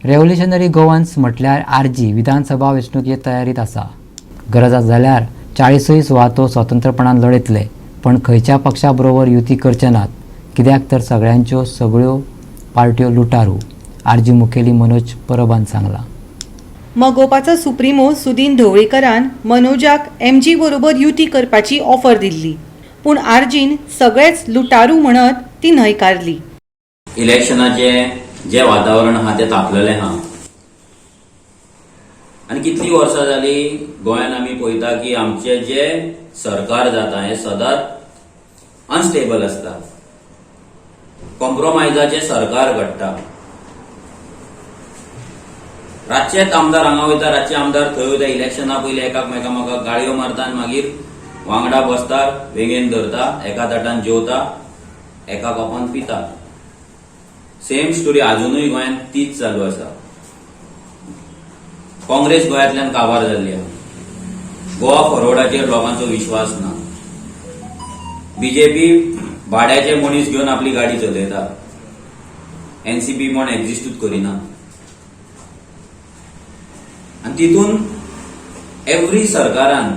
Revolutionary Goans म्हटल्यार RG विधानसभा वेंचणुके तयारीत आसा. गरज आसा जाल्यार 40 सुवातो स्वतंत्रपणान लढयतले, पण खंयच्या पक्षा बरोबर युती करचे नात, कित्याक तर सगळ्यांच्यो सगळ्यो पार्ट्यो लुटारू, आरजी मुखेली मनोज परबान सांगलां. मगोपाचो सुप्रिमो सुदीन ढवळीकरान मनोजाक एमजी बरोबर युती करपाची ऑफर दिल्ली, पूण आरजीन सगळेच लुटारू म्हणत ती न्हयकारली. इलेक्शनाचे जे वातावरण आहा तें तापलेलें आहा आनी कितलीं वर्सां जाली गोंयान आमी पळयता की आमचे जे सरकार जाता हें सदांच अनस्टेबल आसता, कॉम्प्रोमायजाचें सरकार घडटा. रातचेच आमदार हांगा वयता, रातचे आमदार थंय वयता. इलेक्शना पयलीं एकामेकाक गाळयो मारता आनी मागीर वांगडा बसता, वेंगेन धरता, एका ताटान जेवता, एका कपान पिता. सेम स्टोरी अजुनूय गोंयांत तीच चालू आसा. काँग्रेस गोंयांतल्यान काबार जाल्ली आहा. गोवा फॉरवर्डाचेर लोकांचो विश्वास ना. बीजेपी भाड्याचे मनीस घेवन आपली गाडी चलयता. एनसीपी म्हण एक्झिस्टूच करिना आनी तितून एवरी सरकारान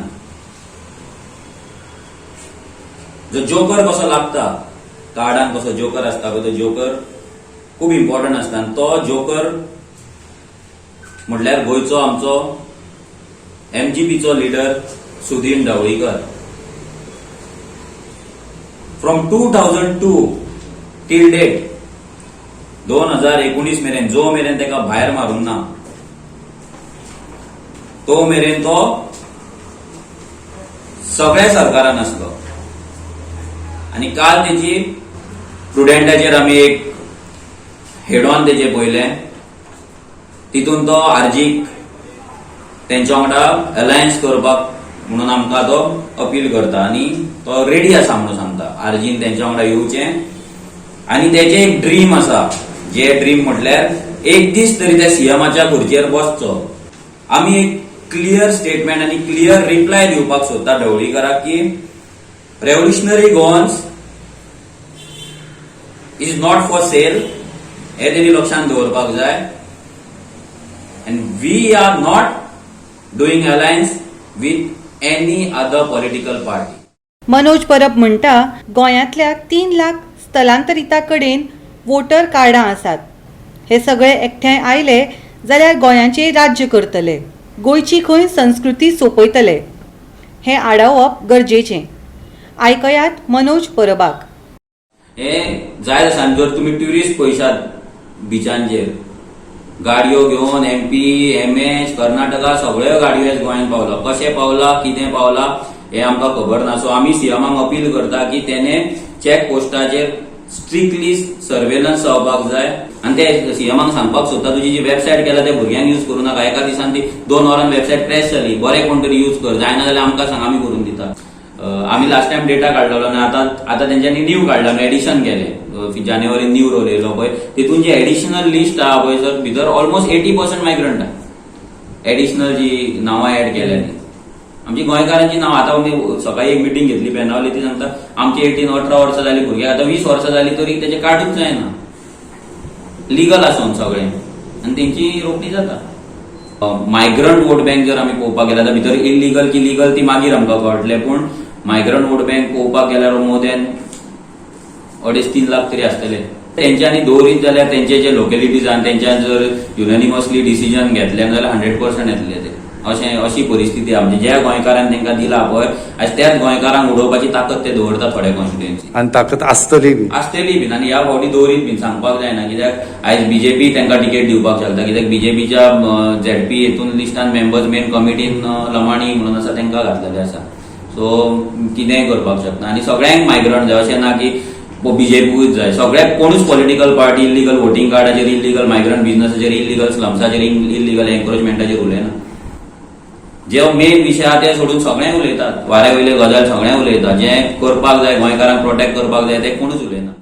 जो जोकर कसो लागता, कार्डान कसो जोकर आसता पळय, तो जोकर खूब इम्पॉर्टंट आसता आनी तो जोकर म्हटल्यार गोंयचो आमचो एमजीपीचो leader Sudin Dhavalikar. From 2002 till date, 2019 मेरेन, जो मेरेन ताका भायर मारूंक ना तो मेरेन तो सगळ्या सरकारान आसलो. आनी काल तेजी प्रुडंटाचेर आमी एक हेड ऑन तेजे पळयलें. तितून तो आरजीक तेंच्या वांगडा अलायन्स करपाक म्हणून आमकां तो अपील करता आनी तो रेडी आसा म्हणून सांगता, आरजीन तेंच्या वांगडा येवचें. आनी तेजें एक ड्रीम आसा, जे ड्रीम म्हटल्यार एक दीस तरी त्या सीएमाच्या खुर्चेर बसचो. आमी एक क्लियर स्टेटमेंट आनी क्लियर रिप्लाय दिवपाक सोदता ढवळीकराक की Revolutionary Goans is not for sale, हे तेणी लक्षांत दवरपाक जाय, and we are not doing alliance with any other political party. Manoj Parab म्हणटा, गोंयांतल्या 3 लाख स्थलांतरितां कडेन वोटर कार्डां आसात. हे सगळे एकठांय आयले जाल्यार गोंयाचेर राज्य करतले, गोंयची खंय संस्कृती सोंपयतले. हें आडावप गरजेचें. आयकयात मनोज परबाक. हे जायत आसा. आनी जर तुमी ट्युरिस्ट पळयशात, बिचांचेर गाडयो घेवन एमपी, एमएच, कर्नाटका सगळ्यो गाडयो आयज गोंयांत पावला. कशें पावला, कितें पावला हें आमकां खबर ना. सो आमी सीएमाक अपील करता की तेणे चॅक पोस्टाचेर स्ट्रिक्टली सर्वेलन्स जावपाक जाय. आनी ते सीएमाक सांगपाक सोदता, तुजी जी वेबसायट केला ते भुरग्यांक यूज करूं नाका. एका दिसान ती 2 वरान वेबसायट क्रॅश जाली. बरें कोण तरी यूज कर, जायना जाल्यार आमकां सांग, आमी करून दिता. आमी लास्ट टायम डेटा काडलेलो आनी आतां आतां तेंच्यांनी न्यू काडला, एडिशन केलें. जानेवारीन न्यू रोल येयलो पळय, तितून जी एडिशनल लिस्ट आहा पळय सर, भितर ऑलमोस्ट 80% मायग्रंट आहा. एडिशनल जी नांवां एड केल्या ती आमची गोंयकारांची नांव. आतां आमी सकाळी एक मिटींग घेतली बेनावली, ती सांगता आमची 18 18 वर्सां जाली भुरग्याक, आतां 20 वर्सां जाली तरी तेजें कार्डूच जायना, लिगल आसून सगळें, आनी तेंची रोखडी जाता. मायग्रंट वोट बँक जर आमी पळोवपाक गेल्यार, आतां भितर इलिगल की लिगल ती मागीर आमकां कळटलें, पूण मायग्रंट वोट बँक पळोवपाक गेल्यार मोर दॅन 2.5-3 लाख तरी आसतले. तेंच्यांनी दवरीत जाल्यार तेंचे जे लोकेलिटीजान तेंच्यान जर युनॅनिमसली डिसिजन घेतलें जाल्यार 100% येतले ते. अशें अशी परिस्थिती आमची. ज्या गोंयकारान तांकां दिला पळय, आयज त्याच गोंयकारांक उडोवपाची ताकद ते दवरता थोडे कॉन्स्टिट्युएन्सी. आनी ताकद आसतली बी. आसतली बीन. आनी ह्या फावटी दवरीत बीन, सांगपाक जायना, कित्याक आयज बीजेपी तांकां तिकेट दिवपाक शकता, कित्याक बीजेपीच्या झेडपी हितून लिस्टान मेंबर्स मेन कमिटीन लमाणी म्हणून आसा, तांकां घातलेले आसा. सो कितेंय करपाक शकता. आनी सगळ्यांक मायग्रंट जाय अशें ना की बीजेपीच जाय. सगळ्याक, कोणूच पॉलिटिकल पार्टी इल्लिगल वोटींग कार्डाचेर, इल्लिगल मायग्रंट बिझनसाचेर, इल्लिगल स्लम्साचेर, इल्लिगल एन्क्रोचमेंटाचेर उलयना. जे मेन विशय आहा ते सोडून सगळे उलयतात, वाऱ्या वयले गजाल सगळे उलयतात. जें करपाक जाय, गोंयकारांक प्रोटेक्ट करपाक जाय, ते कोणूच उलयना.